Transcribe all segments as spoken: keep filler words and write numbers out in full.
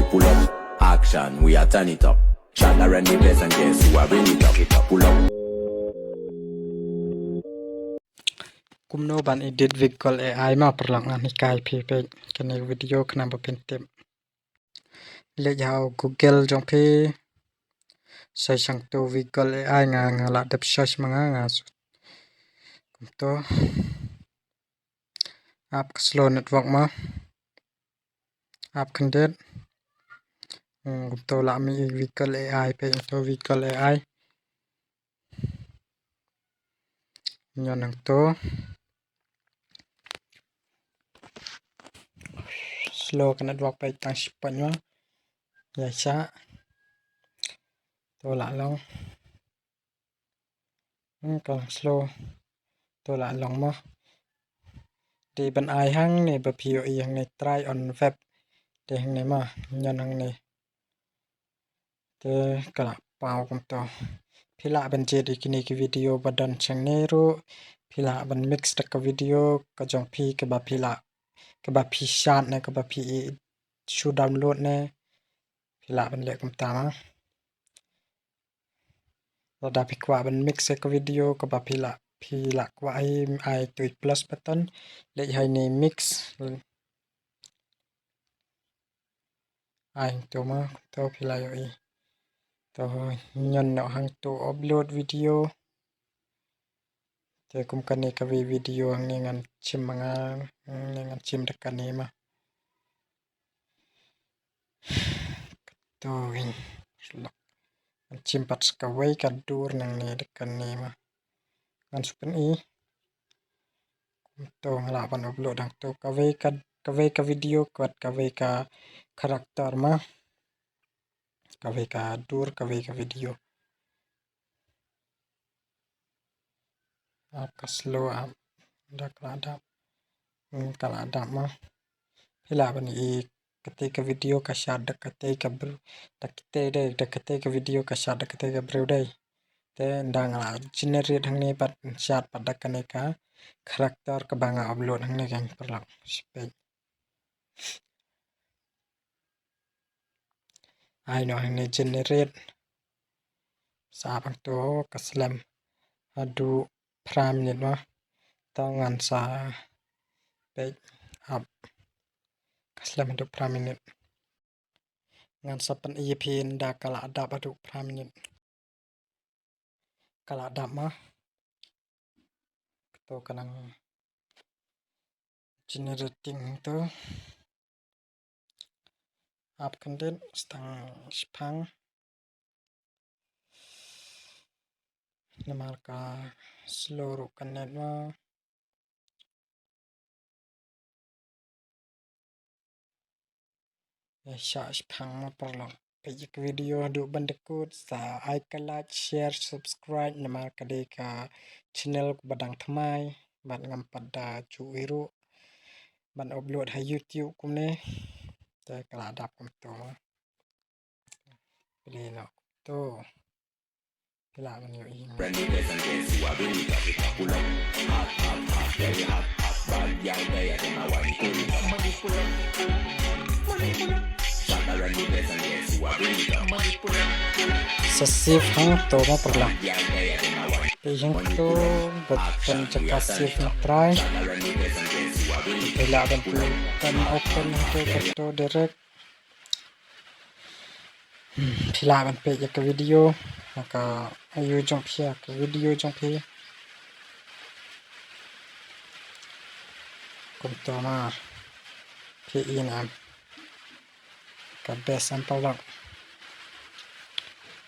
Pull up, action, we a turn it up. Shot around the place and guess who a bring it up, it up, pull up. Kumno ban edit Vigol A I ma paralok, ngan hikai phi peit kane video khnang ba phin tip. Leit ha u Google jong phi. Search hangto Vigol A I, nga nga la dep search ma nga nga. Kumto. Ap ka slow network ma. Ap khyndiat. Hmm, kumto lah mih i Vigol A I, peit hangto Vigol A I. Ñion hangto. Slow ka network, peit tang shi point ma. Ïa sha. To lah long. Hmm, ka slow. To lah long ma. Dei ban ai hangne ba phi ïohi hangne, try on web. Dei hangne ma, ñion hangne. Te ka la paw kumto. Phi lah ban jied ïa kine ki video ba don shangne ruh. Phi lah ban mix da ka video ka jong phi kaba phi lah, kaba phi shad ne kaba phi shu download ne. Phi lah ban leh kumta ma. Lada phi kwah ban mix ïa ka video kaba phi lah, phi lah kwah hi, ai to i plus button. Leit ha ine i mix. Ai hangto ma, to phi lah ïohi. To ñion noh hangto upload video. Te kum kane kawei video hangne ngan shim ma nga, hangne ngan shim da kane ma. To ngan shim pat sa kawei ka dur nangne da kane ma. Ngan shu pyni. To nga lah ban upload hangto kawei ka, kawei ka video, kawei ka character ma. Kawei ka dur, kawei ka video. Ap ka slow ap. Da ka la dap. Hmm, ka la dap ma. Phi lah ban i katei ka video ka shad da katei ka br-, da katei dei, da katei ka video ka shad da katei ka briew dei. Te nda nga la generate hangne pat shad pat da kane ka character kaba nga upload hangne, kan paralok. Shi peit. Ai noh hangne generate. Sa ap hangto ka slem haduh phra minit ma. To ngan sa peit ap ka slem haduh phra minit. Ngan sa pyni ïa phi nda ka la dap haduh phra minit. Ka la dap ma. To ka nang generating to. Ap khyndiat, sa tang shipang. Namar ka slow ruh ka net ma. Ïa sha shipang ma paralok. Peit ïa ka video haduh ban da kut, sa ai ka like, share, subscribe namar ka dei ka channel kaba dang thymmai bad ngam pat da ju ïohi ruh ban upload ha YouTube kumne. Te ka la dap kumto. Plie noh to. Phi lah ban ïohi. Sa save hangto ma paralok. Peit hangto, bad pyn jaka save na trai. Phi lah ban pyn open hangto, kato direct. Hmm, phi lah ban peit ïa ka video ha ka aïu jong phi, ha ka video jong phi. Kumto ma, phi i nam. Ka best sample dang.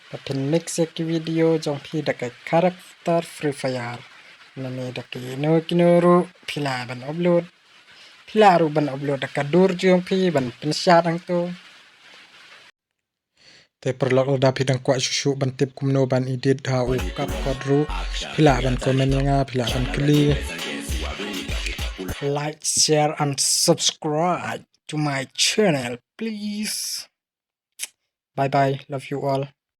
Ba phin mix ïa ki video jong phi da ka character Free Fire. Nane da kino kino ruh phi lah ban upload. Phi lah ruh ban upload da ka dur jong phi ban pynshad hangto. Te paralok, lada phi dang kwah shuh shuh ban tip kumno ban edit ha u CapCut ruh, phi lah ban comment ïa nga, phi lah ban kylli. Like, share and subscribe to my channel, please. Bye bye, love you all.